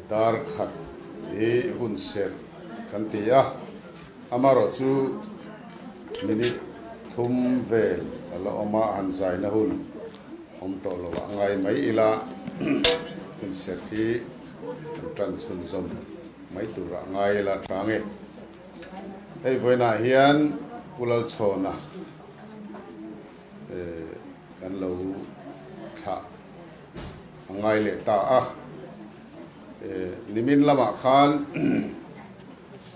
Dar khat hi hun serh kan ti a, amaherawhchu minute thum vel a la awm a, han zaina hun awm tawh lo ah ngai mai ila hun serh hi kan tan chhunzawm mai turah ngai ila tha nge. Hei vawiinah hian Pu Lalchhawna kan lo thlah a ngai leh ta a. Nimin lamah khan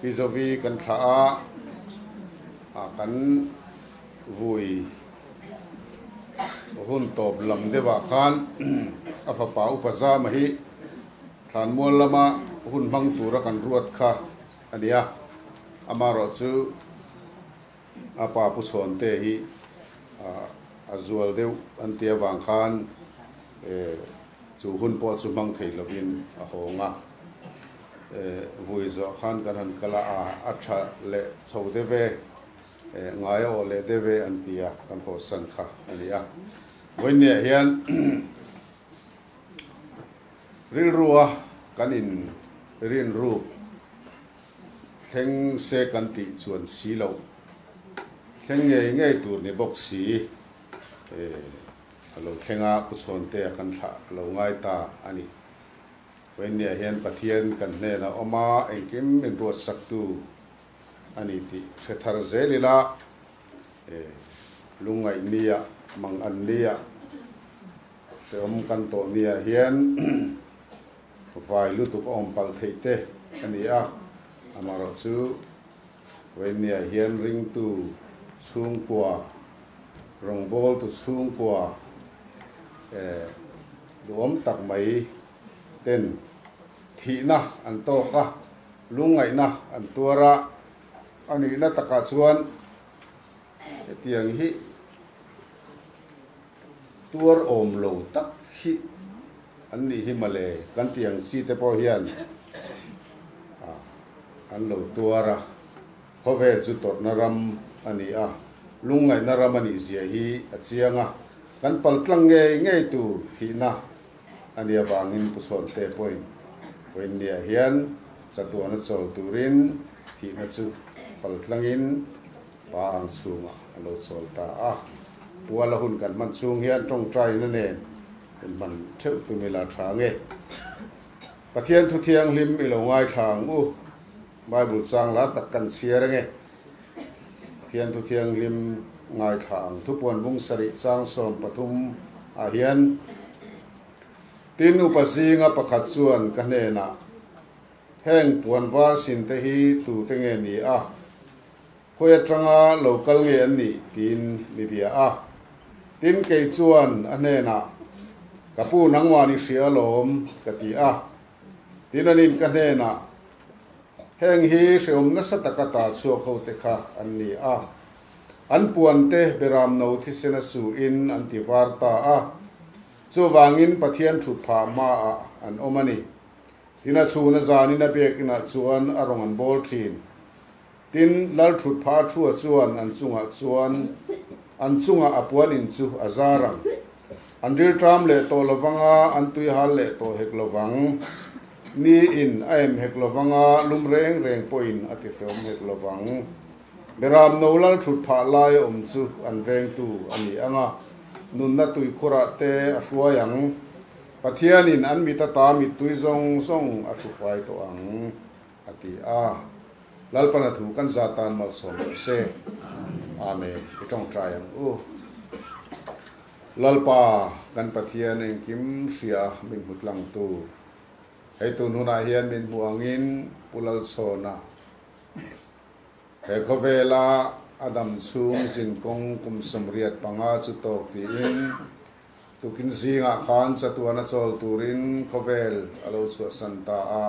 Pi Zovi kan thlah a, a kan vui hun tawp lam deuhah khan a fapa Upa Zama hi Thlanmual lama hun hmang tura kan ruat kha a ni a, amaherawhchu A pa Pu Chhawnte hi a zual deuh an ti avang khan chu hun pawh chu hmang thei lovin a hawng a. Vui zawh khan kan han kal a, a tha leh chho deuh e, ngai a awh leh deuh e an ti a, kan hawsan kha a ni a. Vawiinniah hian rilrua kan in rinruk Thleng se kan tih chuan si loh, thleng ngei ngei tur ni bawk si e, a lo thleng a, Pu Chhawntea kan thlah a lo ngai ta a ni. Vawiinniah hian Pathian kan hnenah awm a, engkim min ruatsaktu a ni tih hre thar zel ila, e, lungngaih nia, mang an nia, hrehawm kan tawh niah hian Vai lutuk a awm palh theih te a ni a, amaherawh chu Vawiinniah hian ringtu chhungkua, rawngbawltu chhungkua eh duhawm tak mai ten thihna an tawk a, lungngaihna an tuar a, a nihna takah chuan hetiang hi Tuar awm lo tak hi an nih hi mawle, kan tih ang chi te pawh hian an lo tuar a, khawvel chu tawrhna ram a ni a, lungngaihna ram a nih zia hi a chiang a, kan paltlang ngei ngei tur thihna a nih avangin Pu Chhawnte pawhin Vawiinniah hian chatuana chawl turin thihna chu paltlangin Pa ang chhungah a lo chawl ta a. Puala hun kan hman chhung hian tawngtaina nen in hman theuh tum ila tha nge. Pathian thu thianghlim i lo ngaithla ang u. Bible chang lar tak kan chhiar ange. Pathian thu thianghlim ngaithla ang thupuan bung sarih chang 13 ah hian Tin upa zinga pakhat chuan ka hnenah Heng puan var sin te hi tute nge ni a? Khawi atanga lo kal nge an nih? tiin mi bia a. Tin, kei chuan a hnenah, Ka pu nangmah ni hria alawm, ka ti a. Tin, anin ka hnenah, Heng hi hreawm nasa taka ta chhuak ho te kha an ni a. An puan te beram no thisen a su in an ti var ta a. Chuvangin Pathian thut phah hmaah an awm a ni. Tin, a chhun a zanin a biakinah chuan a rawn an bawl thin. Tin, Lal thutpha thua chuan an chungah chuan an chungah a puan in chu a zar ang. An rilṭam leh tawh lovang a, an tuihal leh tawh hek lovang. Ni in a em hek lovang a, lum reng reng pawhin a ti hreawm hek lovang. Beram no Lal thutphah lai a awm chu an vengtu a ni ang a, nunna tuikhurah te a hruai ang. Pathianin an mit ata mittui zawng zawng a hrufai tawh ang, a ti a. Lalpana thu kan za tan malsawm rawh se. Amen. I tawngtai ang u. Lalpa, kan Pathian engkim hria min hmu tlangtu, hei tun hunah hian min hmu angin Pu Lalchhawna, he khawvela a dam chhung zinkawng kum 85 chu tawk tiin, Tukin zingah khan chatuana chawl turin khawvel a lo chhuahsan ta a.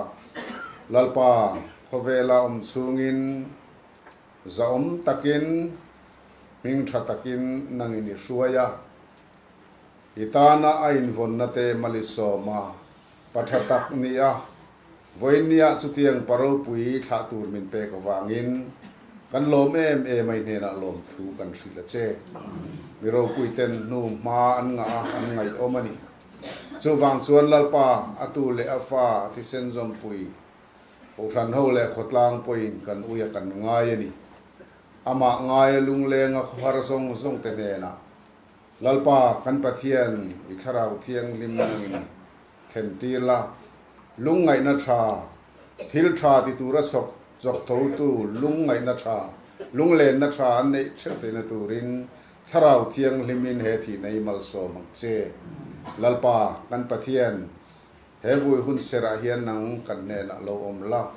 Lalpa, khawvela awm chhungin zahawm takin, hming tha takin nangin i hruai a. I tana a invawnna te malisawm a, pa tha tak ni a, Vawiinniah chutiang pa ropui thlah tur min pek avangin kan lawm em em a, i hnenah lawmthu kan hrilh a che. Mi ropuiten hnu hma an ngah a, an ngaihawm a ni. Chuvang chuan Lalpa a tu leh a fa thisen zawmpui Kohhran ho leh khawtlang pawhin kan ui a kan ngai a ni. Amah ngaia lunglenga khawhar zawng zawng te hnenah Lalpa kan Pathian i Thlarau Thianghlim nangin thlen tir la, lungngaihna tha, thil tha ti tura chhawk chawk thotu lungngaihna tha, lunglenna tha an neih theuh theihna turin Thlarau Thianghlimin he thihna i malsawm ang che. Lalpa kan Pathian He vui hun serah hian nang kan hnenah lo awm la.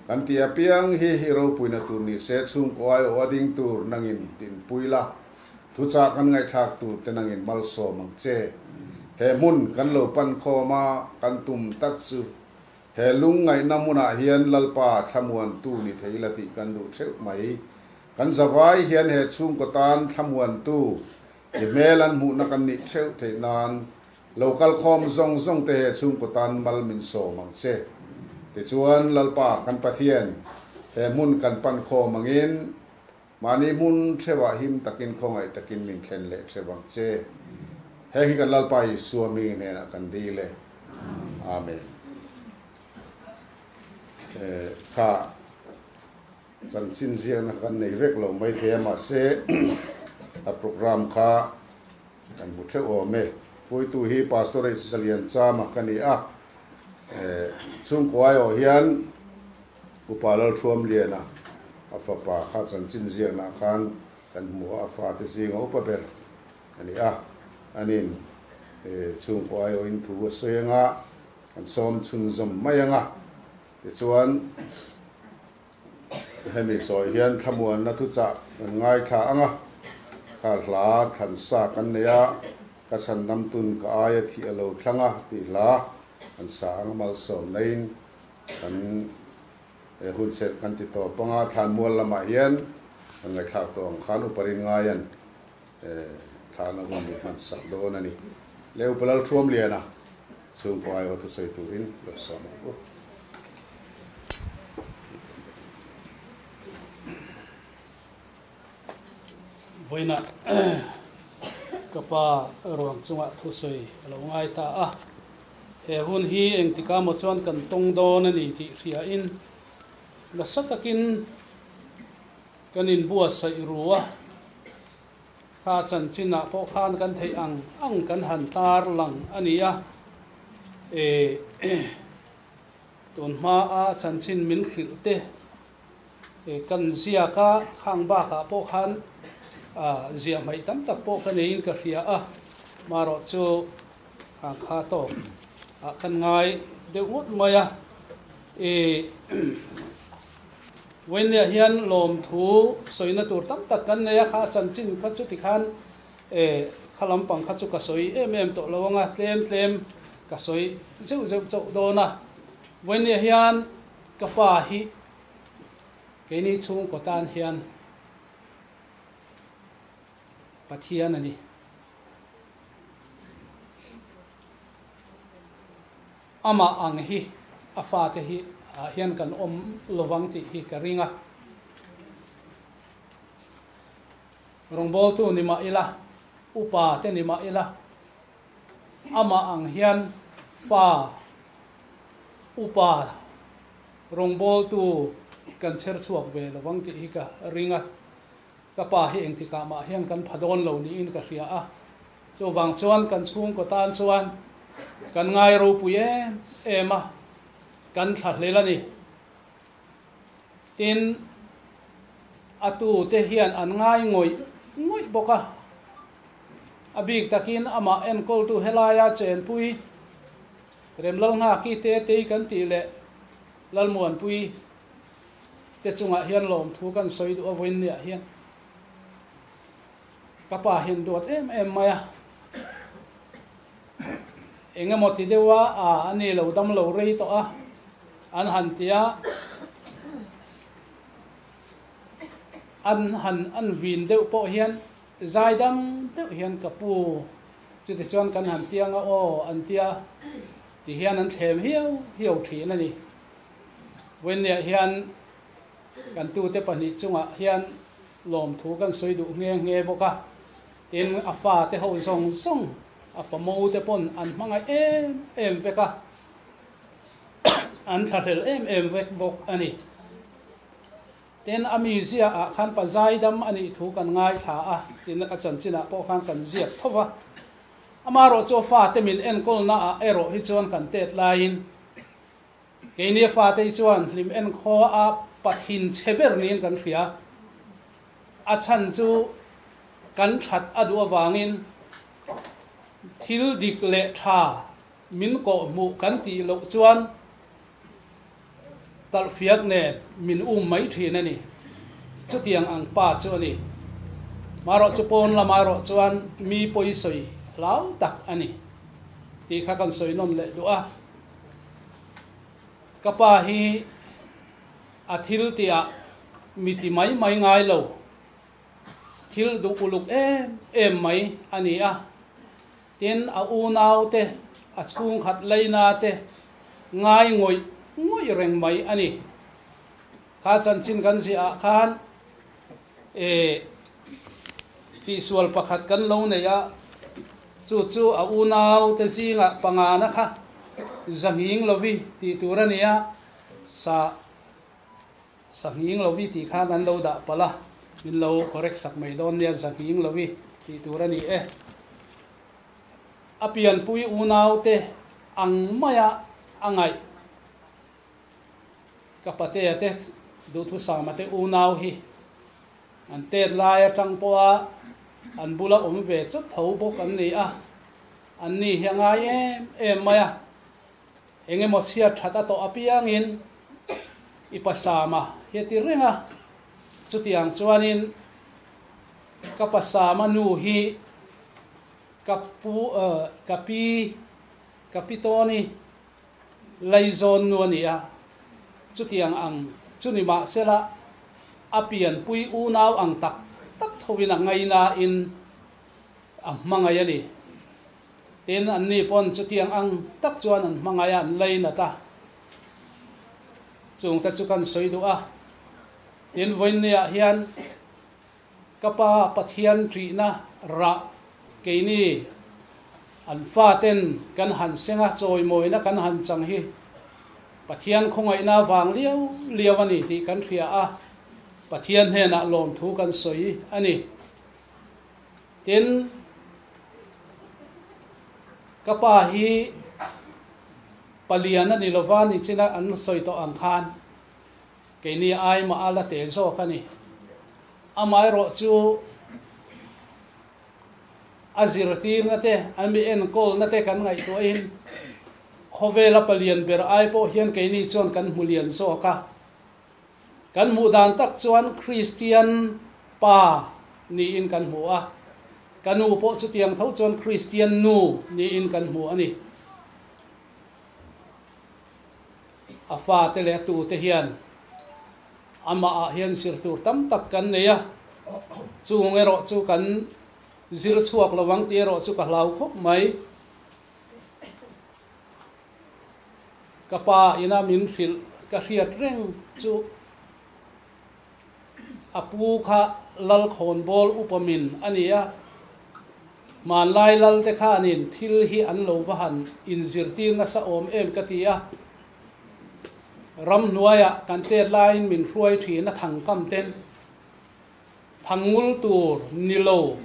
Kan tih apiang hi i ropuina tur ni se chhungkaw aiawh a ding tur nangin tinpui la. Thuchah kan ngaihthlak tur te nangin malsawm ang che. He hmun kan lo pan khawm a, kan tum tak chu he lungngaihna hmunah hian Lalpa thlamuantu ni thei la tih kan duh theuh mai. Kan zavai hian he chhungkaw tan thlamuantu i hmel an hmuhna kan nih theuh theih nan Lo kal khawm zawng zawng te he chhungkaw tan mal min sawm ang che. Tichuan, Lalpa kan Pathian, he hmun kan pan khawm angin, mahni hmun theuhah him takin khawngaih takin min thlen leh theuh ang che. Heng hi kan Lalpa Isua hming hnenah kan dil e. Amen. Kha chanchin ziakna kan nei vek lo maithei a, mahse a program kha Kan hmu theuh awm e. Puitu hi Pastor H. Zalian Chama ka ni a, chhungkuai awh hian Upa Lalthuamliana a fapa kha chanchin ziaknah khan kan hmu a, a fate zinga upa ber a ni a. Anin chhungkuai awhin thu a sawi anga kan sawm chhunzawm mai anga tichuan Hemi sawi hian thlamuanna thuchah kan ngaithla ang a, kha hla thlan sa kan nei a, ka chhan dam tun ka aia thih a lo thlang a tih hla kan sa ang a, malsawm naiin kan hun serh kan ti tawp ang a, thlanmual lamah hian kan ngaihthlak tawh ang khan upa Rinngaia thlana hun min hman sak dawn a ni. Le Upa Lalthuamliana chhungkaw aiawh thusawi turin lo sawm ang u. Vawiinah ka pa ruang chungah thusawi a lo ngai ta a, he hun hi engtikah maw chuan kan tawng dawn a ni tih hriain nasa takin kan inbuatsaih ru a, kha chanchinah pawh khan kan theih ang ang kan han tar lang a ni a, e. Tun hmaa chanchin min hrilh te kan ziak a, khang bakah pawh khan ziah hmaih tam tak pawh ka neiin ka hria a, marawh chu khang kha tawk ah kan ngai deuh ngawt mai a. I Vawiinniah hian lawmthu sawina tur tam tak kan nei a, kha chanchin kha chu tikhan E, kha lampang kha chu ka sawi em em tawh lo anga, tlem tlem ka sawi zeuh zeuh chauh dawn a. Vawinia hian ka pa hi keini chhungkaw tan hian Pathian a ni. Amah ang hi a fate hi ah hian kan awm lovang tih hi ka ring a. Rawngbawltu ni mah ila, upa te ni mah ila, amah ang hian fa upa rawngbawltu kan chher chhuak ve lovang tih hi ka ring a. Ka pa hi engtikah mah hian kan pha dawn lo niin ka hria a. Chuvang chuan kan chhungkaw tan chuan kan ngai ropui em em a, kan thlahlel a ni. Tin, a tute hian an ngai ngawih ngawih bawk a. A bik takin amah enkawltu helaia chenpui Remlalnghaki te tei kan tih leh Lalmuanpui te chungah hian lawmthu kan sawi duh a vawiinniah hian ka pa hian duat em em mai a. Eng emaw ti deuh a, a a ni lo dam lo rei tawh a, an han ti a, an han an vin deuh pawh hian zai dang deuh hian ka pu chuti chuan kan han ti anga aw an ti a, ti hian an thlem hiau hiau thin a ni. Vawiinniah hian kan tute pahnih chungah hian lawmthu kan sawi duh nghe nghe bawk a, tin a fate ho zawng zawng. A famo te pawn an hmangaih em em vek a, an thlahlel em em vek bawk a ni. Tin, a mi ziah ah khan pa zaidam a nih thu kan ngaithla a, tin a chanchin ah pawh khan kan ziak tho va. Amaherawh chu a fate min enkawlna ah erawh hi chuan kan tet laiin keini a fate hi chuan hlim enkhaw a pathin chhe ber niin kan hria. A chhan chu kan that a duh avangin thil dik leh tha min kawhhmuh kan tih loh chuan Talhfiak nen min um mai thin a ni. Chutiang ang pa chu a ni. Marawh chu pawn lamah erawh chuan mi pawi sawi hlau tak a ni tih kha kan sawi nawn leh duh a. Ka pa hi a thil tihah mi ti mai mai ngai lo, thil duh uluk em em mai a ni a. Tin, a unaute, a chhungkhat leina te ngai ngawih ngawih reng mai a ni. Kha chanchin kan ziah ah khan e tihsual pakhat kan lo nei a, chu chu a unaute zingah pangana kha Zanghing Lovi tih tur a ni a, sa Sanghing Lovi tih khan an lo dah palh a, min lo correct sak mai dawn nia, Zanghing Lovi tih tur a ni e. A pianpui unaute ang maia a ngaih ka patea te duhthusama te unau hi an tet lai atang pawha an bula awm ve chawt tho bawk an ni a, an ni hi a ngai em em mai a. Eng emaw chhiat that a tawh apiangin i pasama hi a ti reng a, chutiang chuanin ka pasama nu hi ka pu ka pi ka pi tawni laizawn nu a ni a, chutiang ang chu ni mahsela a pianpui unau ang tak tak thovin a ngainain a hmangaih a ni. Tin, anni pawn chutiang ang tak chuan an hmangaih a, an lainat a. Chungte chu kan sawi duh a. Tin, vawiinniah hian ka pa Pathian ṭihna rah keini an faten kan han seng a, chawimawina kan han chang hi Pathian khawngaihna vang liau liau a ni tih kan hria a, Pathian hnenah lawmthu kan sawi a ni. Tin, ka pa hi palian a ni lova ni china an sawi tawh ang khan keini ai mah a la te zawk a ni. Amaherawh chu a zirtirna te, an mi enkawlna te kan ngaihtuahin khawvela palian ber ai pawh hian keini chuan kan hmu lian zawk a. Kan hmuh dan tak chuan Kristian pa niin kan hmu a, ka nu pawh chutiang tho chuan Kristian nu niin kan hmu a ni. A fate leh a tute hian amahah hian zir tur tam tak kan nei a, chung erawh chu kan zir chhuak lo ang tih erawh chu ka hlau khawp mai. Ka pa ina min hrilh ka hriat reng chu a pu kha lal khawnbawl upa min a ni a, hmanlai lal te khanin thil hi an lo va han inzirtir nasa awm em ka ti a, ramhnuaiah kan tet laiin min hruai thin a thangkam ten thangngul tur ni lo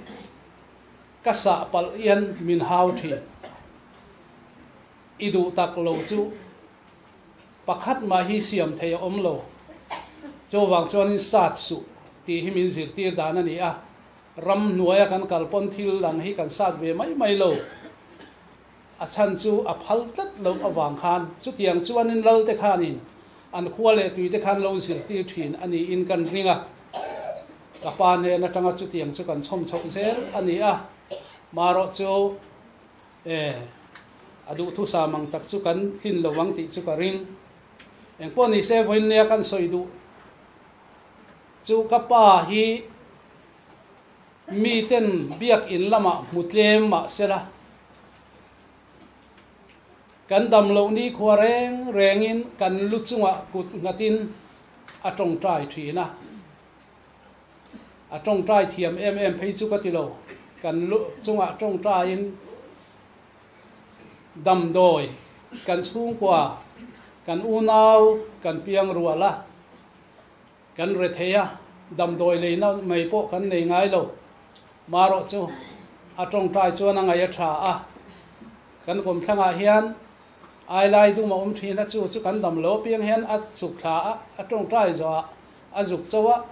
ka sah palh hian min hau thin. I duh tak lo chu pakhat mah hi siam thei a awm lo. Chuvang chuanin sat suh tih hi min zirtir dan a ni a, ram hnuaia kan kal pawn thil dang hi kan sat ve mai mai lo. A chhan chu a phal tlat loh avang khan chutiang chuanin Lalte khanin an khua leh tuite khan lo zirtir thin a niin kan ring a. Ka pa hnen atanga chutiang chu kan chhawm chhoh zel a ni a, marawh chu E, a duhthusam ang tak chu kan tlin lo ang tih chu ka ring. Engpawh ni se vawiinnia kan sawi duh chu ka pa hi miten biakinn lamah hmu tlem mah sela, kan dam loh nikhua reng rengin kan lu chungah kut nghatin a tawngtai thin a. A tawngtai thiam em em phei chu ka ti lo. Kan lu chungah tawngtaiin. Damdawi kan chhungkua, kan unau kan piang rual a, kan rethei a, damdawi leina mai pawh kan nei ngai lo. Marawh chu a tawngtai chuan a ngaih a tha a, kan kawmthlangah hian ailai dum a awm thin a, chu chu kan dam lo apiang hian a chhuk thla a, a tawngtai zawhah a zuk cho a,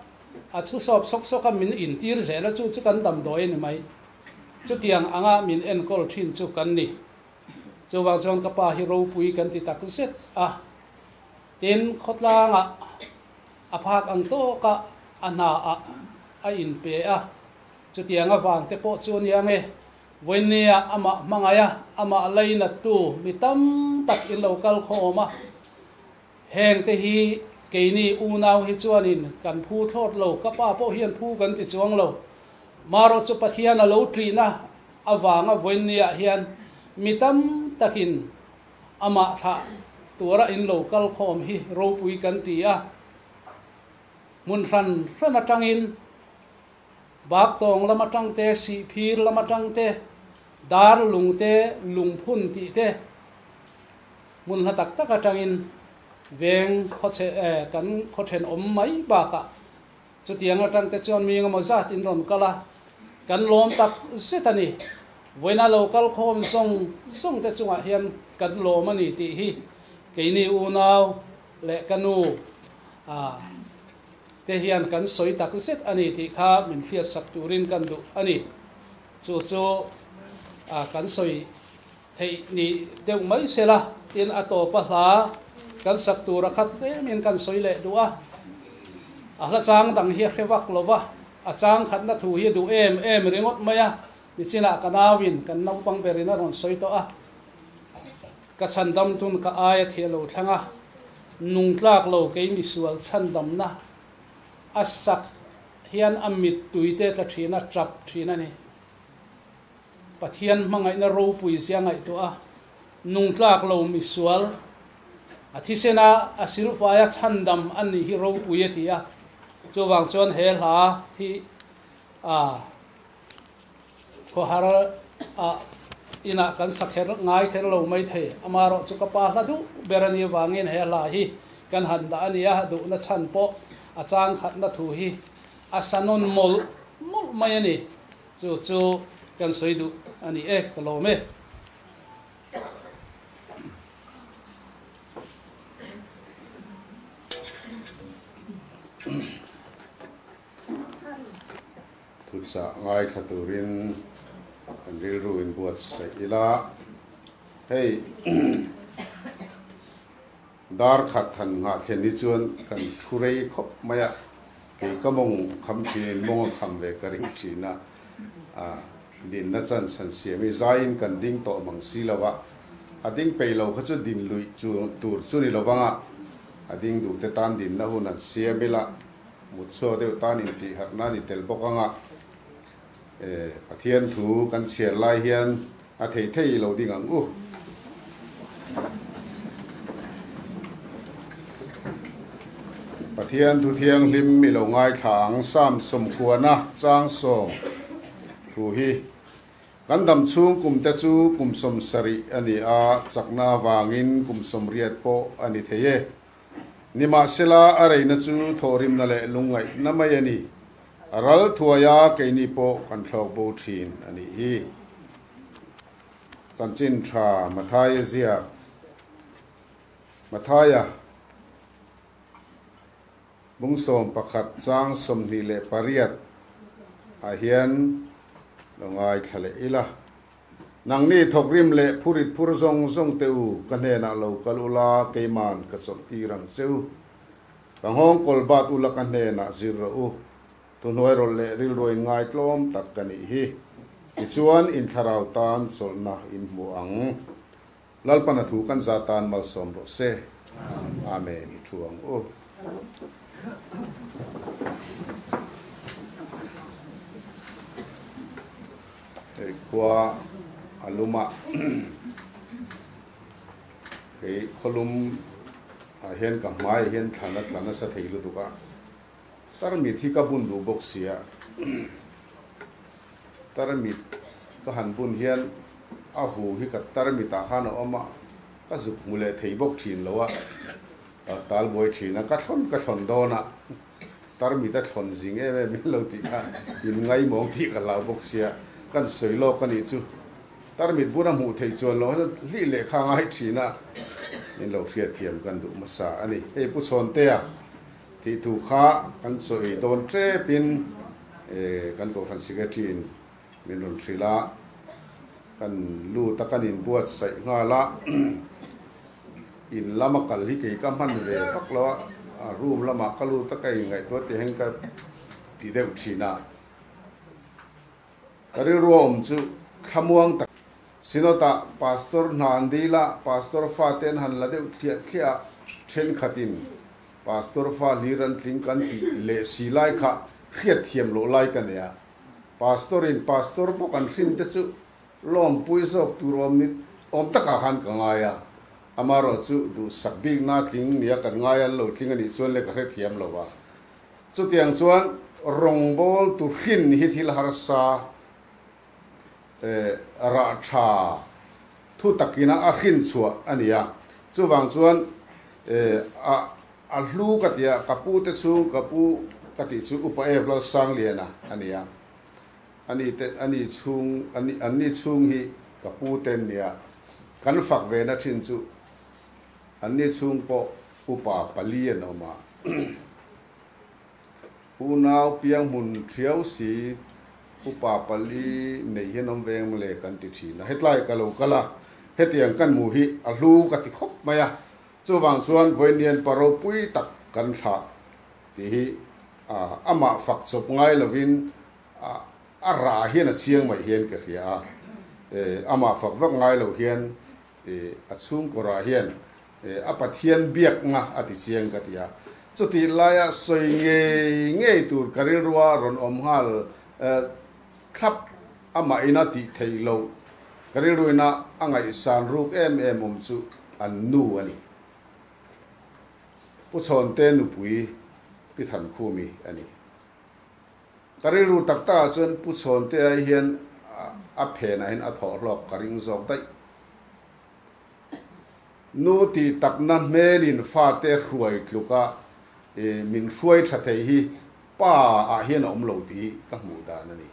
a chhu sawp sawk sawk a, min intir zel a, chu chu kan damdawi a ni mai. Chutiang anga min enkawl thin chu kan ni. Chuvang chuan ka pa hi ropui kan ti tak zet a. Tin, khawtlangah a phak ang tawka a hnaah a inpe a. Chutiang avang te pawh chu ania nge, Vawinia amah hmangaih a, amah lainattu mi tam tak in lo kal khawm a. Heng te hi keini unau hi chuanin kan phu thlawt lo, ka pa pawh hian phu kan ti chuang lo. Marawh chu Pathian a lo ṭihna avanga vawiinniah hian mi tam takin amah thlah tura in lo kal khawm hi ropui kan ti a. Hmun hran hran atangin Baktawng lam atang te, Sihphir lam atang te, Darlung te, Lungphun tih te, Hmun hla tak tak atangin veng khawchhe kan khaw thenawm mai bakah chutiang atang te chuan mi engemaw zat in rawn kal a, kan lawm tak zet a ni. Vawiina lo kal khawm zawng zawng te chungah hian kan lawm a ni tih hi keini unau leh ka nu te hian kan sawi tak zet a ni tih kha min hriatsak turin kan duh a ni. Chu chu kan sawi Theih ni deuh mai sela, tin a tawp a hla kan sak tur a khat tlemin kan sawi leh duh a. A hla chang dang hi a hre vak lo va, a chang khatna thu hi a duh em em ringawt mai a, nichinah ka nauin kan naupang berin a rawn sawi tawh a. Ka chhandam tun ka aia thih a lo thlang a, nung tlak lo kei misual chhandamna a sak hian a mittui te tla thin a, tap thin a ni. Pathian hmangaihna ropui zia ngaihtuah a, nungtlak lo misual, a thisena a silfaia chhandam an nih hi ropui a ti a. Chuvang chuan he hla hi a khawhar a inah kan sa kher ngai kher lo mai thei. Amaherawh chu ka pa hla duh ber a nih avangin he hla hi kan han dah a ni a, duhna chhan pawh a chang khatna thu hi a sa nawn mawlh mawlh mai a ni. Chu chu kan sawi duh a ni e, ka lawm e. Thuchah ngaithla turin kan rilru in buatsaih ila, hei Dar khat han nghah thlen hi chuan kan thu rei khawp mai a, kei ka mawng kham thin, mawng a kham ve ka ring thin a, dinna chance han siam hi zaiin kan ding tawh mang si lo va, a ding peih lo kha chu din luih chu tur chu ni lo vang a, a ding duh te tan dinna hun han siam ila, mut chhuak deuh tan intihharhna a ni tel bawk ang a, Pathian thu kan chhiar lai hian a thei thei lo ding ang u. Pathian thu thianghlim i lo ngaithla ang Sam sawmkuana chang sawm thu hi kan dam chhung kum te chu kum 70 a ni a, chakna avangin kum 80 pawh a ni thei e. Nimahsela a reina chu thawhrimna leh lungngaihna mai a ni. A ral thuai a, keini pawh kan thlawk bo thin a nih hi. Chanchin tha Mathaia ziak Mathaia bung 11 chang 28 ah hian lo ngaithla leh ila. Nangni thawkrim leh phurit phur zawng zawng te u, ka hnenah lo kal ula, keiman ka chawlh tir ang che u. Ka nghawng kawl bat ula ka hnenah zir rawh u. Thuhnuai rawlh leh rilruai ngaitlawm tak ka nih hi. Tichuan in thlarau tan chawlhna in hmu ang. Lalpan a thu kan za tan malsawm rawh se. Amen i thu ang u. Hei khua a lum a. Kei khawlum ah hian ka hmai ah hian thlan a tla nasa thei lutuk a, tarmit hi ka bun duh bawk sia, tarmit ka han bun hian A hu hi ka tarmit ah khan a awm a, ka zuk hmu leh thei bawk thin lo a, ka tal buai thin a, ka thlawn ka thlawn dawn a, tarmit a thlawn zing em em in lo tih kha in ngaimawng tih ka hlau bawk sia, kan sawi lawk a nih chu. Tarmit buna hmuh theih chuan lo hlih leh kha ngai thin a, in lo hriatthiam kan duh hmasa a ni. Hei Pu Chhawntea tih thu kha kan sawi dawn tep in kan Kohhran Secretary in min rawn hrilh a, kan lut a kan inbuatsaih nghal a, in lama kal hi kei ka hman ve vak lo a, room lamah ka lut a ka inngaihtuah tih hian ka ti deuh thin a. Ka rilru a awm chu thlamuang tak. Synod-ah Pastor hna an dil a, Pastor fate an han la deuh thliah thliah a, thenkhatin Pastor fa hlir an tling kan tih leh si lai kha hriatthiam loh lai ka nei a. Pastor-in Pastor bawk an hrim te chu lawmpui zawk tur awm ni awm takah khan ka ngai a, amaherawh chu duhsak bikna tling nia kan ngai an lo tling a nih chuan le ka hrethiam lo va. Chutiang chuan rawngbawltu hrin hi thil harsa rah tha thu takina a hrin chhuah a ni a. Chuvang chuan a hlu ka ti a, ka pu te chhung ka pu ka tih chu Upa Ev Lalsangliana a ni a. Ani te ani chhung anni chhung hi ka pu te an ni a. Kan fak ve na thin chu Anni chhung pawh upa pali an awm a. Unau piang hmun thiau si upa pali nei hian awm veng maw le kan ti thin a. Hetlai ka lo kal a, hetiang kan hmuh hi a hlu ka ti khawp mai a. Chuvang chuan vawiinian pa ropui tak kan thlah tih hi amah fak chawp ngai lovin a rah hian a chiang mai hian ka hria a. Amah fak vak ngai lo hian A chhungkawrah hian a Pathian biakna a ti chiang ka ti a. Chutih laia sawi ngei ngei tur ka rilrua rawn awm nghal thlap amah ina tih theih loh ka rilruina a ngaihsan ruk em em awm chu an nu a ni. Pu Chhawnte nupui Pi Thankhumi a ni. Ka rilru tak takah chuan Pu Chhawnte ai hian a phenah hian a thawh hlawk ka ring zawk daih. Nu tih takna hmelin fate hruai tluka min hruai tha thei hi pa ah hian a awm lo tih ka hmuh dan a ni.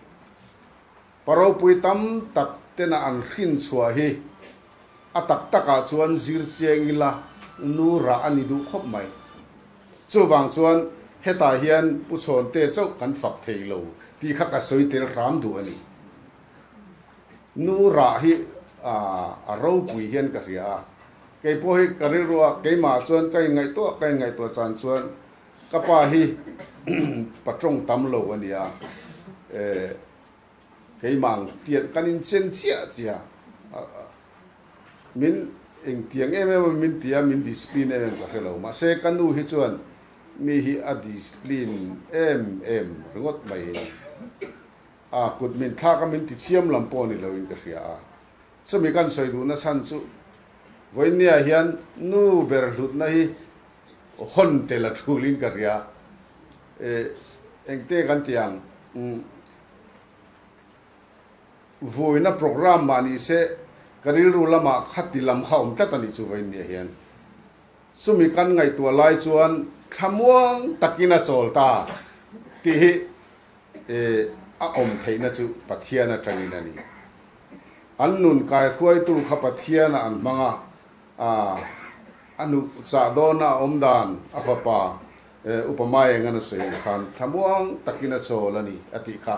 Pa ropui tam tak tena an hrin chhuah hi a tak takah chuan zir chiang ila nu rah a ni duh khawp mai. Chuvang chuan hetah hian Pu Chhawnte chauh kan fak thei lo tih kha ka sawi tel hram duh a ni. Nu rah hi a ropui hian ka hria a, kei pawh hi ka rilru a, keimah chuan ka inngaihtuah ka inngaihtuah chan chuan ka pa hi pa tawng tam lo a ni a, keimah ang tian kan inchen chiah chiah a, min engtiang em em a min ti a, min discipline em em ka hre lo, mahse ka nu hi chuan mi hi a discipline em em ringawt mai hi. A kut min thlak a min ti chiam lam pawh ni loin ka hria a. Chumi kan sawi duhna chhan chu vawiinniah hian nu ber hlutna hi hawn tel a thulin ka hria. E, engte kan ti ang? Umm, vawiina programme mah ni se ka rilru lamah khati lam kha awm tlat a nih chu vawiinniah hian. Chumi kan ngaihtuah lai chuan thlamuang takin a chawl ta tih hi E, a awm theihna chu Pathian atangin a ni. An nun kaihruaitu kha Pathianah an hmang a, a, a nu chah dawna a awm dan a fapa, e, Upa Maengan a sawi ang khan thlamuang takin a chawl a ni a tih kha.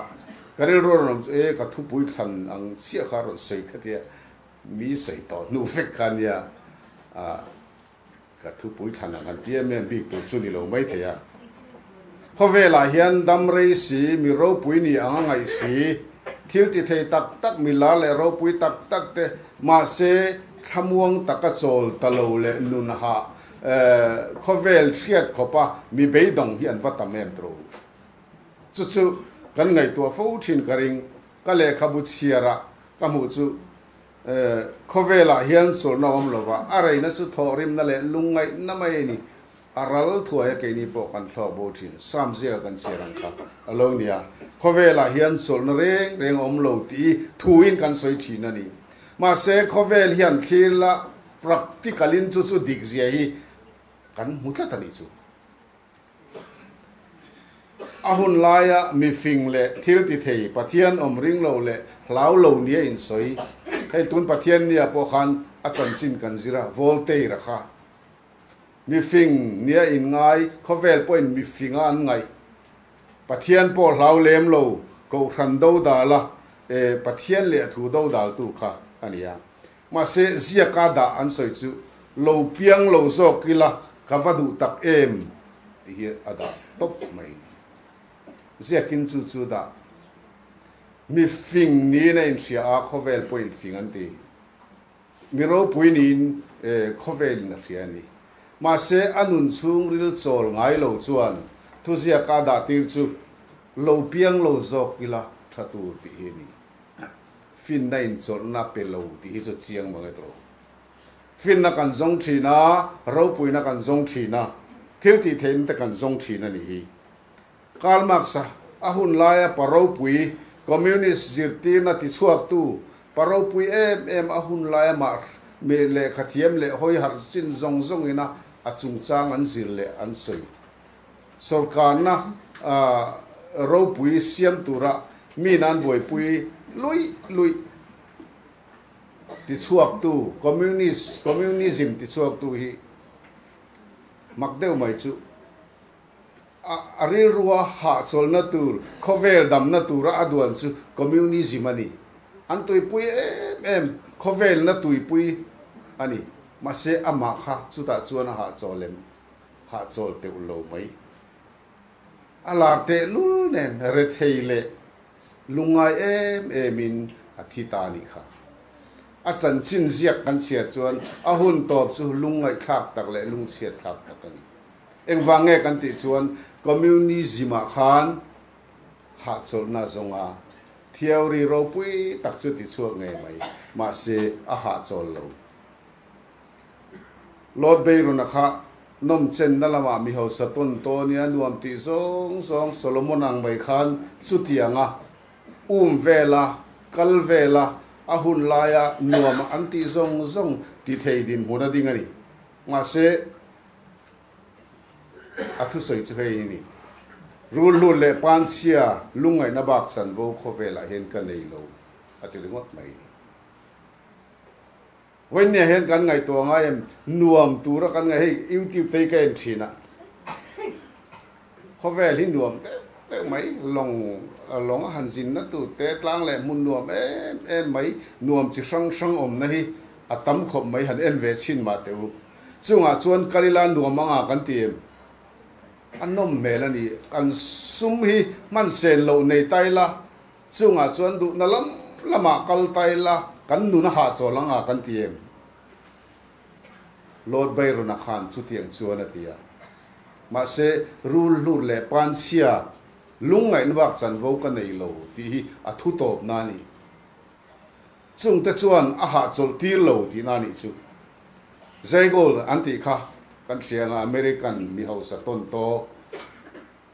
Ka rilru a rawn awm chu, e, ka thupui thlan ang chiah kha a rawn sawi kha tia mi sawi tawh hnu vek kha nia, a, Ka thupui thlan ang han ti em em bik tur chu ni lo mai thei a. Khawvelah hian dam rei si, mi ropui ni ang a ngaih si, thil ti thei tak tak, mi lar leh ropui tak tak te, mahse thlamuang taka chawl ta lo leh nun hah khawvel hriat khawpa mi beidawng hi an va tam em tawh. Chu chu kan ngaihtuah fo thin ka ring, ka lehkhabu chhiarah ka hmuh chu Khawvelah hian chawlhna awm lova, a reina chu thawhrimna leh lungngaihna mai a ni. A ral thuai a keini pawh kan thlawk bo thin. Sam ziaka kan chhiar ang kha a lo ni a. Khawvelah hian chawlhna reng reng a awm lo tih thuin kan sawi thin a ni. Mahse, khawvel hian thlir la practical in chu chu dik zia hi kan hmu tlat a nih chu. A hun laia mi fing leh thil ti thei Pathian awm ring lo leh hlau lo nia insawi. Hei tun Pathian nia pawh khan a chanchin kan zir a, Voltaire-a kha. Mi fing nia inngai, khawvel pawhin mi finga an ngaih. Pathian pawh hlau lem lo, Kohhran dodala e Pathian leh a thu dodaltu kha a ni a. Mahse, ziaka dah an sawi chu lo piang lo zawk ila ka va duh tak em tih hi a dah tawp mai. Ziakin chu chu dah. Mi fing niin a inhria a, khawvel pawhin fing an ti. Mi ropui niin khawvelin a hria a ni. Mahse, a nun chhungril chawl ngai lo chuan thuziaka dah tir chu lo piang lo zawk ila tha tur tih hi a ni. Finna inchawlhna pe lo tih hi chu chiang mang e tawh. Finna kan zawng thin a, ropuina kan zawng thin a, thil tih theihna te kan zawng thin a nih hi. Karl Marx-a a hun laia pa ropui, Communist zirtirna tichhuaktu, pa ropui em em a hun laia mah mi lehkha thiam leh hawi harh chin zawng zawngina a chungchang an zir leh an sawi. Sorkarna ropui siam tura mi nan buaipui luih luih tichhuaktu, Communist, Communism tichhuaktu hi mak deuh mai chu a rilrua hahchawlhna tur, khawvel damna tura a duan chu Communism a ni. An tuipui em em, khawvelna tuipui a ni. Mahse amah kha chutah chuan a hahchawl em? Hahchawl teuh lo mai. A lar tehlul nen rethei leh lungngai em emin a thi ta a nih kha. A chanchin ziak kan chhiar chuan a hun tawp chu lungngaihthlak tak leh lungchhiatthlak tak a ni. Engvang nge kan tih chuan Communism-ah khan hahchawlhna zawnga theory ropui tak chu tichhuak ngei mai, mahse a hahchawl lo. Lord Byron-a kha nawmchenna lamah mi hausa tawn tawn i a nuam tih zawng zawng Solomon ang mai khan chutianga um vela, kal vela, a hun laia nuam an tih zawng zawng ti thei dinhmun a ding a ni. Mahse, a thusawi chu hei hi ni, Rulhlut leh panchhia lungngaihna bak chanvo khawvelah hian ka nei lo, a ti ringawt mai. Vawinia hian kan ngaihtuah ngai em? Nuam tura kan ngaih hei YouTube te hi ka en thin a, khawvel hi nuam deuh deuh mai, lawng lawng a han zinna tur te tlang leh hmun nuam em em mai, nuam chi hrang hrang awmna hi a tam khawp mai han en ve chhin mah teh u. Chungah chuan Kalila nuam anga kan ti em? A nawm hmel a ni, kan sum hi hman sen loh nei ta ila, Chungah chuan duhna lam lamah kal ta ila, kan nun a hahchawl ang a kan ti em? Lord Byron-a khan chutiang chuan a ti a. Mahse, rul hlut leh panchhia lungngaihna bak chanvo ka nei lo tih hi a thu tawpna a ni. Chungte chuan a hahchawlh tir lo tihna a nih chu. Zaygold an tih kha kan hria anga American mi hausa tawn tawh.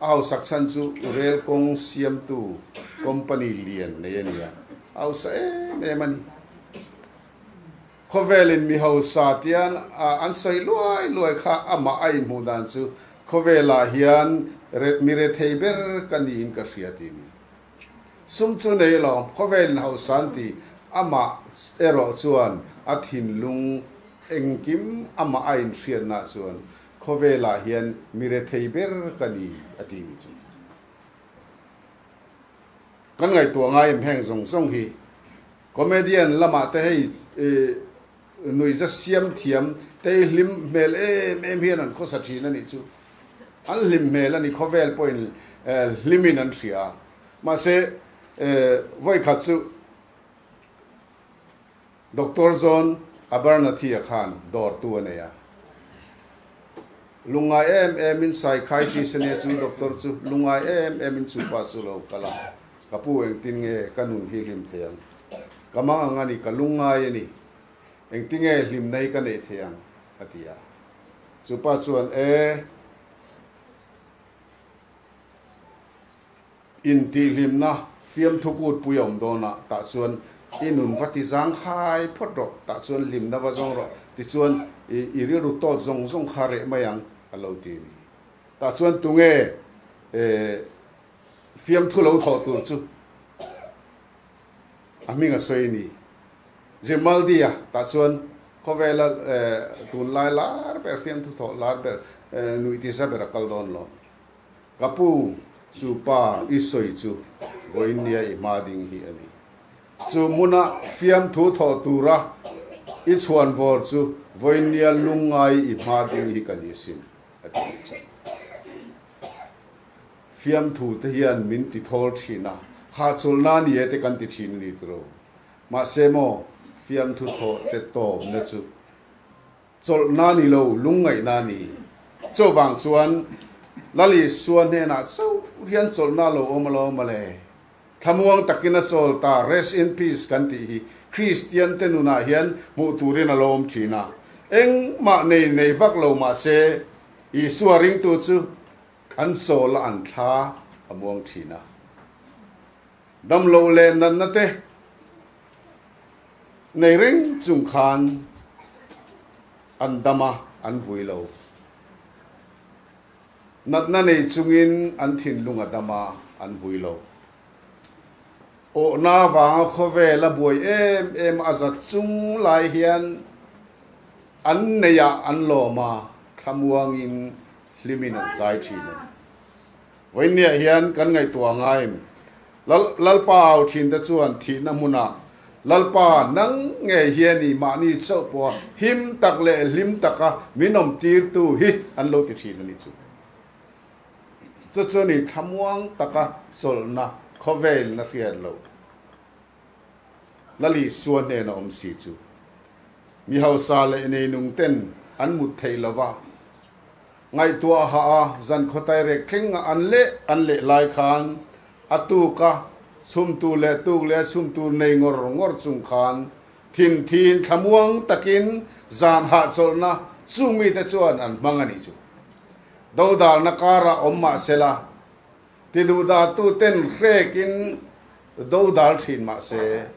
A hausak chhan chu rel kawng siamtu company lian nei a ni a, a hausa em em a ni. Khawvelin mi hausa tian an sawi luai luai kha amah a inhmuh dan chu khawvelah hian mi rethei ber ka niin ka hria tih a ni. Sum chu nei lo, khawvelin hausa an ti, amah erawh chuan a thinlung engkim amah a inhriatna chuan Khawvelah hian mi rethei ber ka ni a ti ni chu. Kan ngaihtuah ngai em heng zawng zawng hi. Comedian lamah te hei nuihza siam thiam te hi hlim hmel em em hian an khawsa thin a nih chu. An hlim hmel a ni khawvel pawhin hlimin an hria a. Mahse vawikhat chu Doctor John Abernathy-a khan dawrtu a nei a. Lungngai em emin psychiatrist a nia chu doctor chu lungngai em emin chu pa chu lo kal a, Ka pu engtin nge ka nun hi hlim thei ang? Ka mang ang a ni, ka lungngai a ni. Engtin nge hlimna hi ka neih thei ang? a ti a. Chu pa chuan, E! Intihhlimna fiamthu kutpui a awm dawn a, tah chuan I nun va ti zang khai phawt rawh, tah chuan hlimna va zawng rawh, tichuan i rilru tawt zawng zawng kha reh mai ang, a lo ti a ni. Tah chuan tunge fiamthu lo thawh tur chu a hming a sawi a ni. Grimaldi-a tah chuan khawvela tunlai lar ber, fiamthu thawh lar ber, nuih tisa ber a kal dawn lo. Ka pu, chu pa i sawi chu vawiinnia i hma ding hi a ni. Chu hmuna fiamthu thawh tura i chhuan vawr chu vawiinnia lungngai i hma ding hi ka ni sin, a ti leh chauh. Fiamthu te hian min ti thawl thin a, hahchawlhna ni e te kan ti thin a ni tiro. Mahse maw, fiamthu thawh te tawpna chu Chawlhna ni lo, lungngaihna ni. Chuvang chuan Lal Isua hnenah chauh hian chawlhna lo awm alawm mawle. Thlamuang takin a chawl ta, rest in peace kan tih hi Kristian te nunah hian hmuh turin a lo awm thin a. Engmah nei nei vak lo mahse Isua ringtu chu an chawl a an thla a muang thin a. Damloh leh natna te Nei reng chung khan an dam a, an vui lo. Natna nei chungin an thinlung a dam a, an vui lo. Awhna vanga khawvel a buai em em a zat chung lai hian an neiah an lawm a, thlamuangin hlimin an zai thin a ni. Vawiinniah hian kan ngaihtuah ngai em? Lal, Lalpa au thinte chuan thihna hmunah, Lalpa, nang ngei hian i mahni chauh pawha him tak leh hlim taka min awm tirtu hi an lo ti thin a ni chu. Chu chu ni thlamuang taka chawlhna khawvelna hriat loh Lal Isua hnena awm si chu. Mi hausa leh neinung ten an mut theih lova, Ngaihtuah ha a zan khawtai rek thleng a an leh an leh lai khan a tuk a chhumtu leh tuk leh a chhumtu nei ngawr ngawr chung khan thin thin thlamuang takin zan hahchawlhna chung mite chuan an hmang a nih chu. Dodalna karah awm mah sela, tiduhdahtu ten hrekin dodal thin mah se,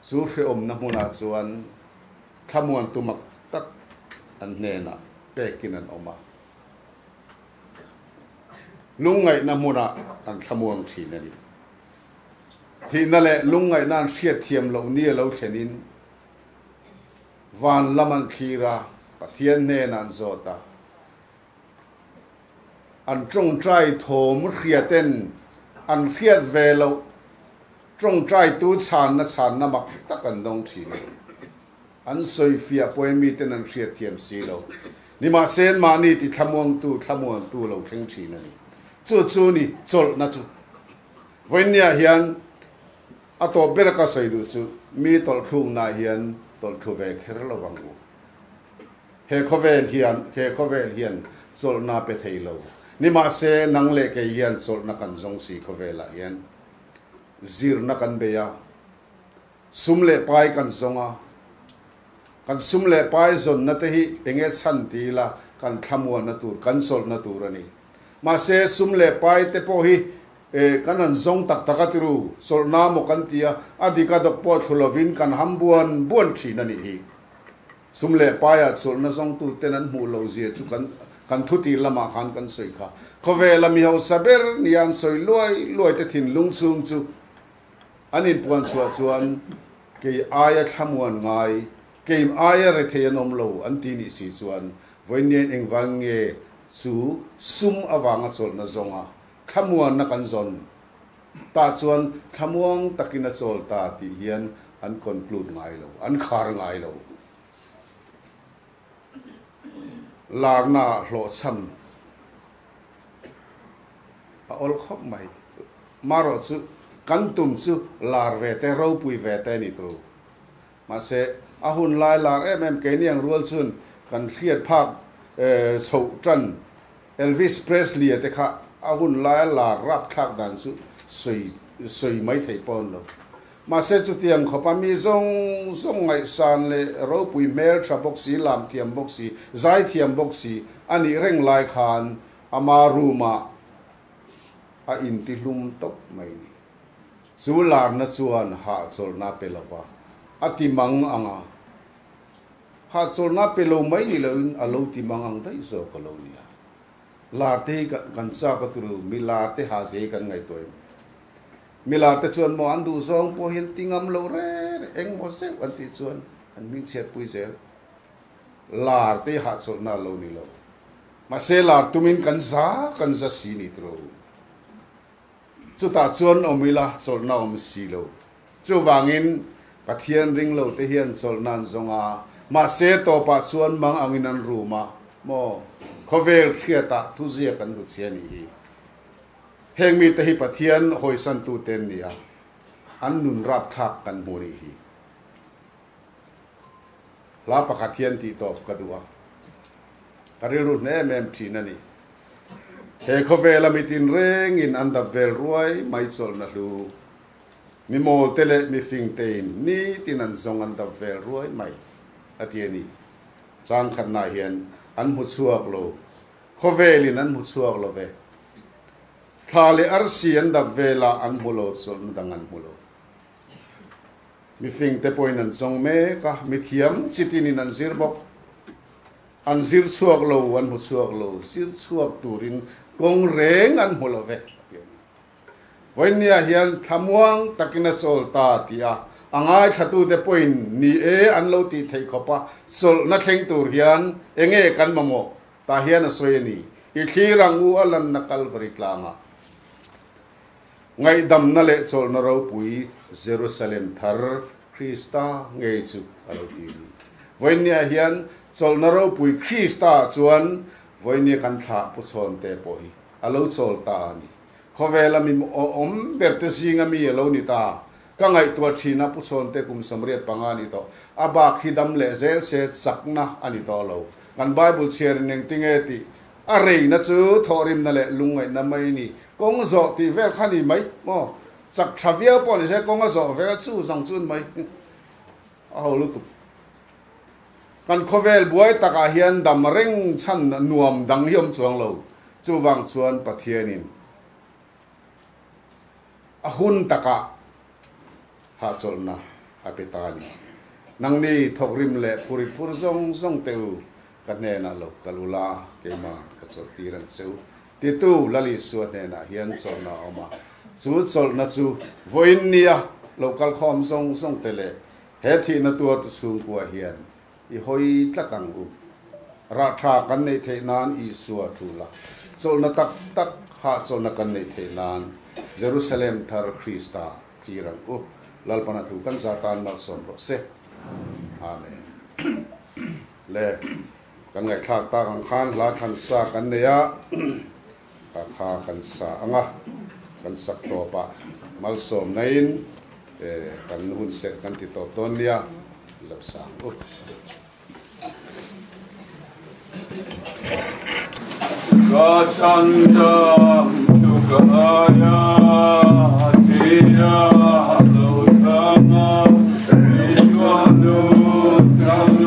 chu hrehawmna hmunah chuan Thlamuantu mak tak an hnenah pekin an awm a, lungngaihna hmunah an thlamuang thin a ni. Thihna leh lungngaihna an hriatthiam loh ni a lo thlenin van lam an thlir a, Pathian hnenah an zawt a, an tawngtai thawm hriaten an hriat ve loh Tawngtaitu chhanna chhanna mak tak an dawng thin a ni. An sawifiah pawhin miten an hriatthiam si lo. Nimahse, mahni ti thlamuangtu thlamuantu lo thleng thin a ni. Chu chu ni chawlhna chu. Vawiinniah hian a tawp bera ka sawi duh chu mi tawlhthluknaah hian tawlhthlu ve kher lo vang u. He khawvel hian he khawvel hian chawlhna pe thei lo. Nimahse, nang leh kei hian chawlhna kan zawng si khawvelah hian. Zirna kan bei a, sum leh pai kan zawng a, kan sum leh pai zawnna te hi enge chhan ti ila kan thlamuanna tur, kan chawlhna tur a ni. Mahse, sum leh pai te pawh hi kan han zawng tak tak a tiru, chawlhna maw kan ti a, a dik a dawk pawh thlu lovin kan ham buan buan thin a nih hi. Sum leh paiah chawlhna zawngtu ten an hmuh loh zia chu kan kan thutir lamah khan kan sawi kha. Khawvela mi hausa ber nia an sawi luai luai te thinlung chhung chu an inpuan chhuah chuan kei aia thlamuan ngai, kei aia rethei an awm lo an ti nih si chuan vawiinnian engvang nge chu sum avanga chawlhna zawnga thlamuanna kan zawn tah chuan thlamuang takin a chawl ta tih hian an conclude ngai lo, an khar ngai lo. Larna ah hlawhchham a awl khawp mai. Marawh chu kan tum chu lar ve te, ropui ve te a ni tur. Mahse, a hun lai lar em em keini ang rual chuan kan hriat phak chhoh tan Elvis Presley-a te kha a hun laia lar rapthlak dan chu sawi sawi mai theih pawh an lo. Mahse, chutiang khawpa mi zawng zawng ngaihsan leh ropui hmel tha bawk si, lam thiam bawk si, zai thiam bawk si a nih reng lai khan ama room-ah a intihlum tawp mai ni. Chu larna chuan hahchawlhna a pe lo va, a ti mang ang a. Hahchawlhna a pe lo mai ni loin a lo ti mang ang daih zawk a lo nia. Lar te hi kan chak a turu, mi lar te ha zia hi kan ngaihtuah em? Mi lar te chuan maw an duh zawng pawh hian ti ngam lo re re, eng maw zeuh an tih chuan an hmingchhiat pui zel. Lar te hi hahchawlhna a lo ni lo. Mahse lar tumin kan za kan za si ni turu. Chutah chuan awm ila chawlhna awm si lo. Chuvangin Pathian ring lo te hian chawlhna an zawng a, mahse tawpah chuan mang angin an rum a, maw? Khawvel hriatah thuziak an hluchhia nih hi. Heng mite hi Pathian hawisantute an ni a, an nun rapthlak kan hmu nih hi. Hla pakhat hian tih tawp ka duh a, ka rilru hne em em thin a ni. He khawvela mi tinrengin an dap vel ruai mai chawlhna hlu. Mi mawlte leh mi fingtein nitin an zawng an dap vel ruai mai, a ti a ni. Chang khatnah hian an hmu chhuak lo, khawvelin an hmu chhuak lo ve. Thla leh arsi an dap velah an hmu lo, chawlhna dang an hmu lo. Mi fingte pawhin an zawng mek a, mi thiam chitinin an zir bawk. An zir chhuak lo, an hmu chhuak lo, zir chhuak turin kawng reng an hmu lo ve, a ti a ni. Vawinia hian thlamuang takin a chawl ta tih a, a ngaithlatute pawhin ni e an lo tih theih khawp a, chawlhna thleng tur hian enge kan mamawh tah hian a sawi a ni. I thlir ang u a lanna Kalvari tlangah ngaihdamna leh chawlhna ropui Jerusalem thar Krista ngei chu a lo ti a ni. Vawinia hian chawlhna ropui Krista chuan vawinia kan thlah pu chhawnte pawh hi a lo chawl ta a ni. Khawvela mi awm ber te zinga mi a lo ni ta. Ka ngaihtuah thin a pu chhawnte kum 85 a ni tawh. A bak hi dam leh zel se chakna a ni tawh lo. Kan Bible chhiar in engtinge tih a reina chu thawhrimna leh lungngaihna mai a ni. Kawng zawh tih vel kha a ni mai maw? Chak tha viau pawh ni se kawng a zawh vel chu zang chu an mai a ho lutuk. Kan khawvel buai takah hian dam reng chhan nuam dang hi awm chuang lo. Chuvang chuan Pathianin a hun takah hahchawlhna a pe ta a ni. Nangni thawkrim leh phuri phur zawng zawng teh u, ka hnenah lo kal ula, keimah ka chawlhtir ang che u. Titu Lal Isua hnenah hian chawlhna a awm a, chu chawlhna chu vawiin nia lo kal khawm zawng zawng te leh he thihna tuartu chhungkua hian i hawi tlat ang u. Rah tha kan neih theih nan Isua tul a, chawlhna tak tak hahchawlhna kan neih theih nan Jerusalem thar Krista thlir ang u. Lalpana thu kan za tan malsawm rawh se. Amen. Le. Kan ngaihthlak tak ang khan hla thlan sa kan nei a, kha kha kan sa ang a, kan sak tawp ah malsawm naiin kan hun set kan ti tawp dawn nia, lo sa ang u. Ka chandam chu ka aia tia lo thang a, Isua nu chang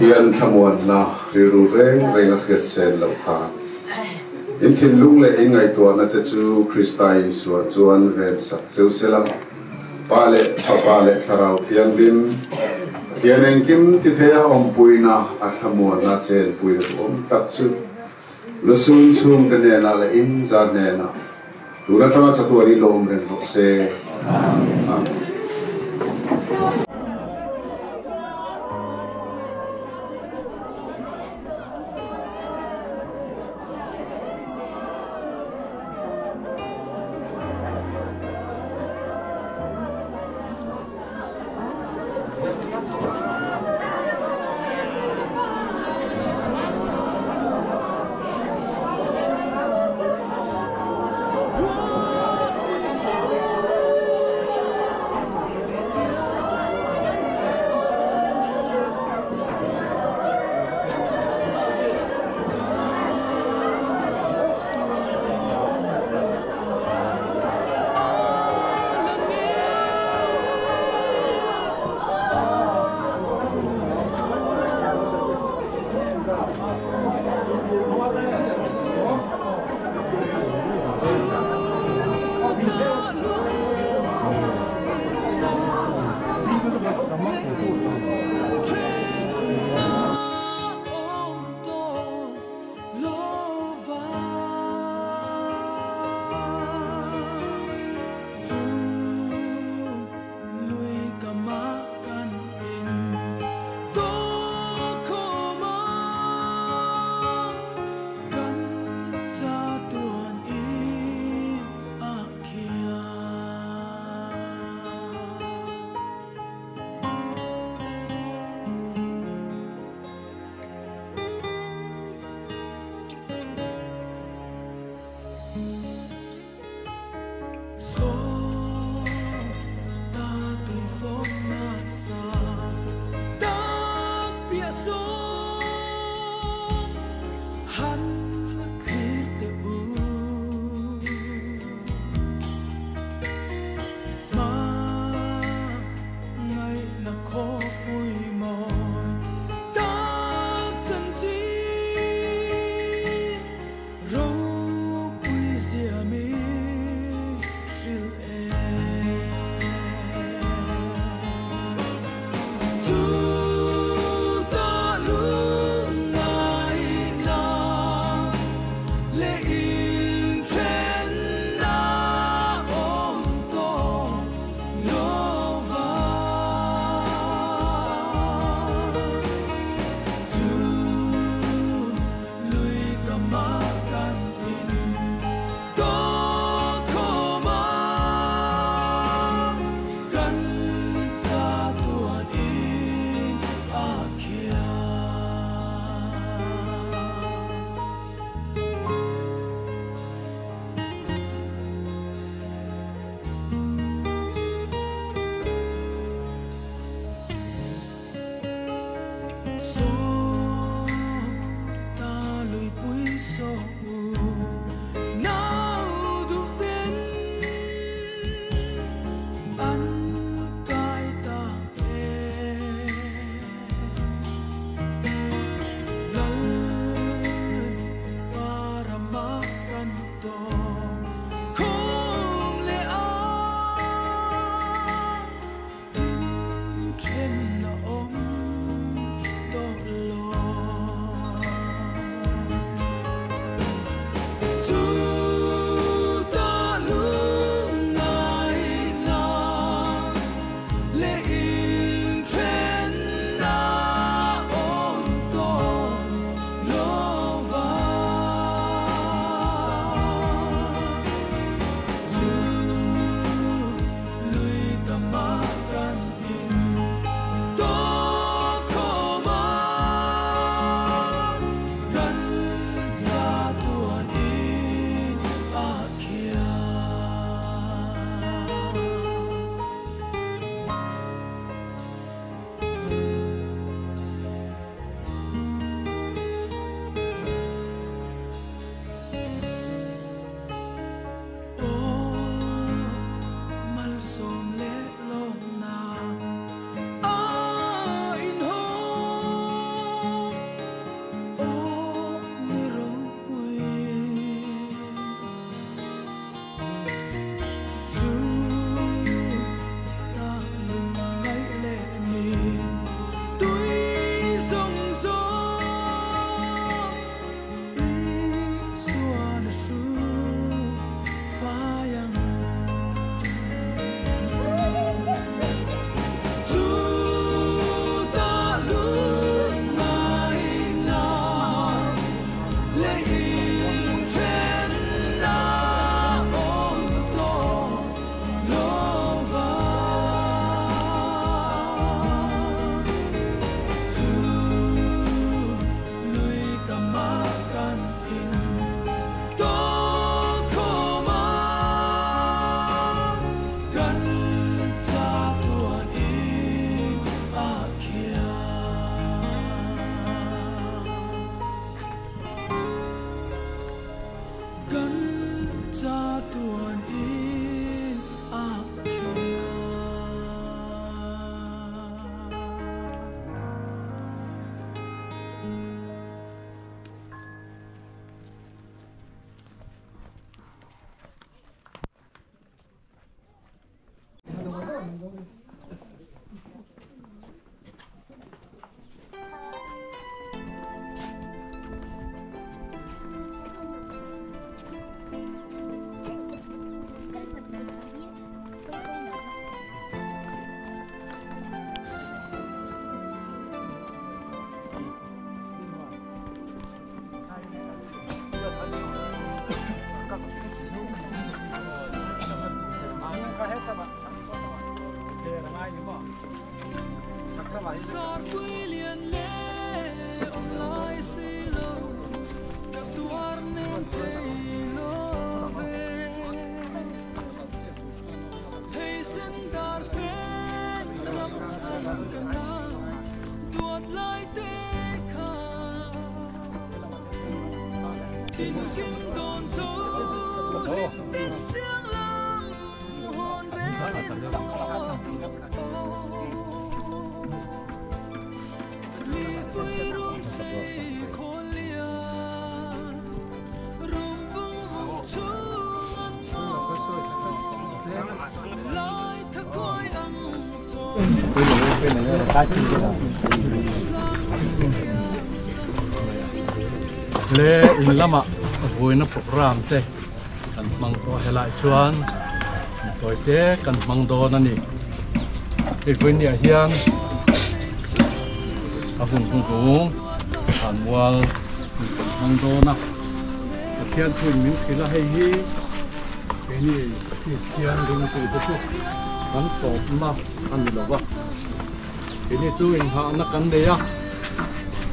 Pathian thlamuanna rilru reng reng a hriat sen loh kha. In thinlung leh in ngaihtuahna te chu Krista Isua chuan ven sak cheu sela, Pa leh Fapa leh Thlarau Thianghlim, Pathian engkim ti theia awmpuina a thlamuanna chenpui ruam tak chu lusun chhungte hnenah leh in za hnenah tun atanga chatuan i lawm reng rawh se. Amen. Chatuan in a hria. Le in lama vawiina program te kan hmang tawh helai chuan tawi te kan hmang dawn a ni. Hei vawinia hian a hun hnuhnung thlanmual kan hmang dawn a, Pathian thuin min hrilh a, hei hi keini Kristian ringtute chu kan tawpna a ni lo va, keini chu inghahna kan nei a,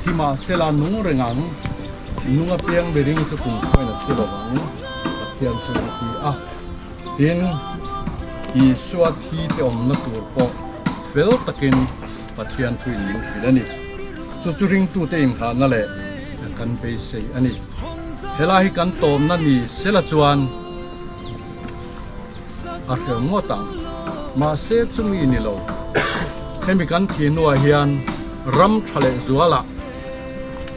thi mahsela nung reng ang, nung apiang miring chu kum khuain a thi lo vang, Pathian chuan a ti a. Tin, Isua thi te awmna tur pawh fel takin Pathian thuin min hrilh a ni. Chu chu ringtute inghahna leh kan beisei a ni. Helai hi kan tawmna ni sela chuan a hreu ngawt ang. Mahse chumi ni lo. Hemi kan thih hnuah hian ram tha leh zualah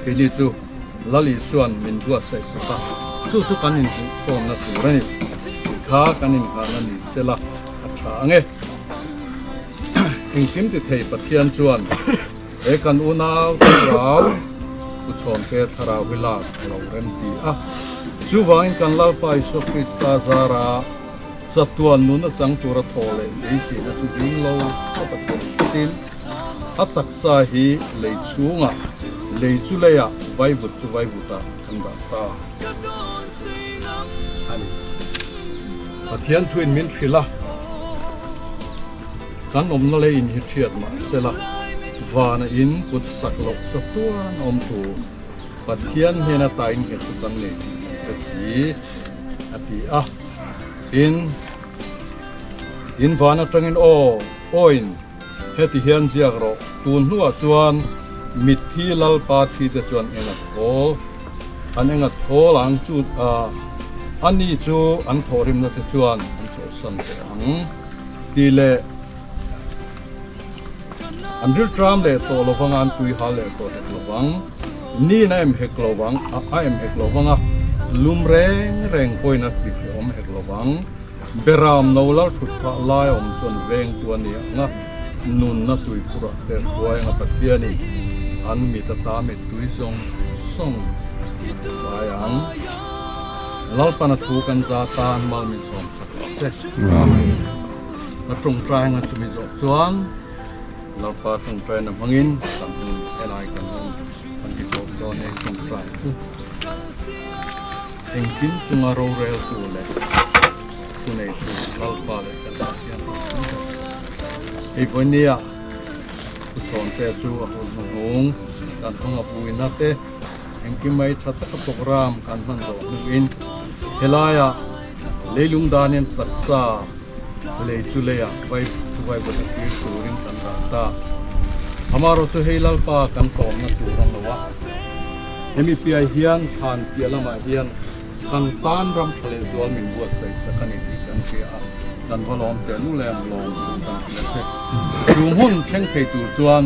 keini chu Lal Isua'n min buatsaih sak a, chu chu kan inhmuhkhawmna tur a ni. Kha kan inghahna ni sela a tha ang e. Engkim ti thei Pathian chuan he kan unau thlarau u chhawmte thlarau hi lak a lo rem ti a. Chuvangin kan Lalpa Isua Krista zara chatuan nun a chang tura thaw leh beiseina chu ding lo khawp a chawm thawtin a taksa hi lei chhungah, lei chu leiah, vaivut chu vaivutah an dah ta a ni. Pathian thuin min hrilh a, kan awmna lei in hi thiat mah sela, vana in kut sak loh chatuan awm tur Pathian hnena tain nghet chu kan nei tih kan hre si, a ti a. Tin, in van atangin aw, awin heti hian ziak rawh, tun hnuah chuan mitthi Lalpa thite chuan eng a thawl, an eng a thawl ang chu a ni chu an thawhrimna te chuan an chawlhsan tawh ang tih leh an rilṭam leh tawh lovang a, an puihal leh tawh hek lovang, nin a em hek lovang, a em hek lovang a, lum reng reng pawhin a hlik awm hek lovang. Beram no lal thut phah lai awm chuan vengtu a ni ang a, nunna tuikhurah te hruai anga Pathianin an mit ata mittui zawng zawng a ti fai ang. Lalpana thu kan za tan mal min sawm sak lo che. Ka tawngtai anga chumi zawh chuan Lalpa tawngtaina hmangin kan hun helai kan hun kan ti tawp dawn e tawngtai chu. Engkim chunga roreltu leh thuneitu Lalpa leh kan Pathian ropui ber. Hei vawinia Thuchhawnte chu a hun hnuhnung kan hmang a buina te engkim mai tha taka program kan hman zawh hnuin helaia leilung danin taksa lei chu leiah vai chu vai vawt a tir turin kan dah ta. Amaherawhchu hei Lalpa kan tawmna tur a lo a. Hemi piai hian thlan piah lamah hian Kan tan ram tha leh zual min buatsaih sak a ni tih kan hria a, kan va lawm teh nu lem lawm thu kan hria che. Chu hmun thleng thei tur chuan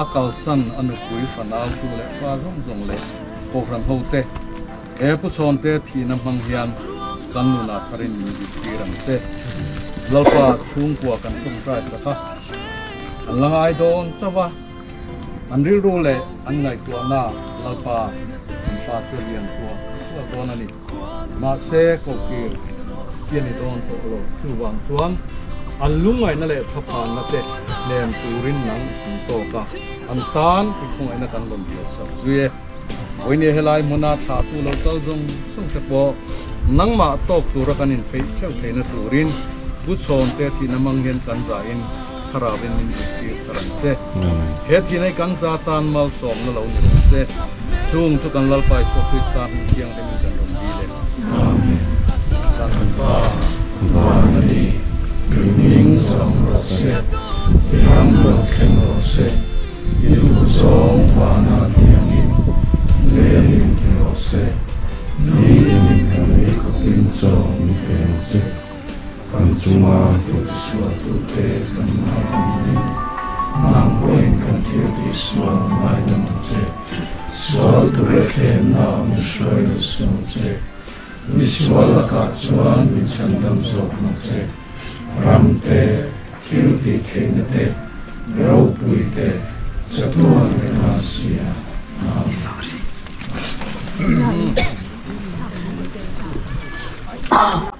a kalsan a nupui fanau tu leh pa zawng zawng leh Kohhran hote he Pu Chhawnte thihna hmang hian kan nunah tharin min zirtir ang che. Lalpa chhungkua kan tawngtai sak a, an la ngai dawn chauh a. An rilru leh an ngaihtuahna Lalpa an fa chu a lian kuah kuah dawn a ni. Mahse, kohkir chi a ni dawn tawh lo. Chuvang chuan an lungngaihna leh thaphanna te hnem turin nang an tawk a, an tan i khawngaihna kan rawn bial sak zui e. Vawinia helai hmuna thlah tu lo kal zawng zawng te pawh nangmah tawk tura kan inpeih theuh theihna turin Bu Chhawnte thihna hmang hian kan zahin Thlarauin min zirtir thar ang che. He thinai kan za tan malsawmna lo ni rawh se. Chung chu kan Lalpa Isua Krista hming thianghlimin kan rawn dil e. Amen. Kan Pa van a ni, i hming zawng rawh se, i ram lo thleng rawh se, i duh zawng vanah tiangin lengin ti rawh se, nitin kan ei khawpin chaw min pe ang che. Kan chunga thil tisualtute kan ngaidam in, nang pawhin kan thil tihsual ngaidam ang che. Sual tura thlemna min hruai lo suh ang che. Misual lakah chuan min chhandam zawk ang che. Ram te, thil tih theihna te, ropui te, chatuan te kha sia. Amen.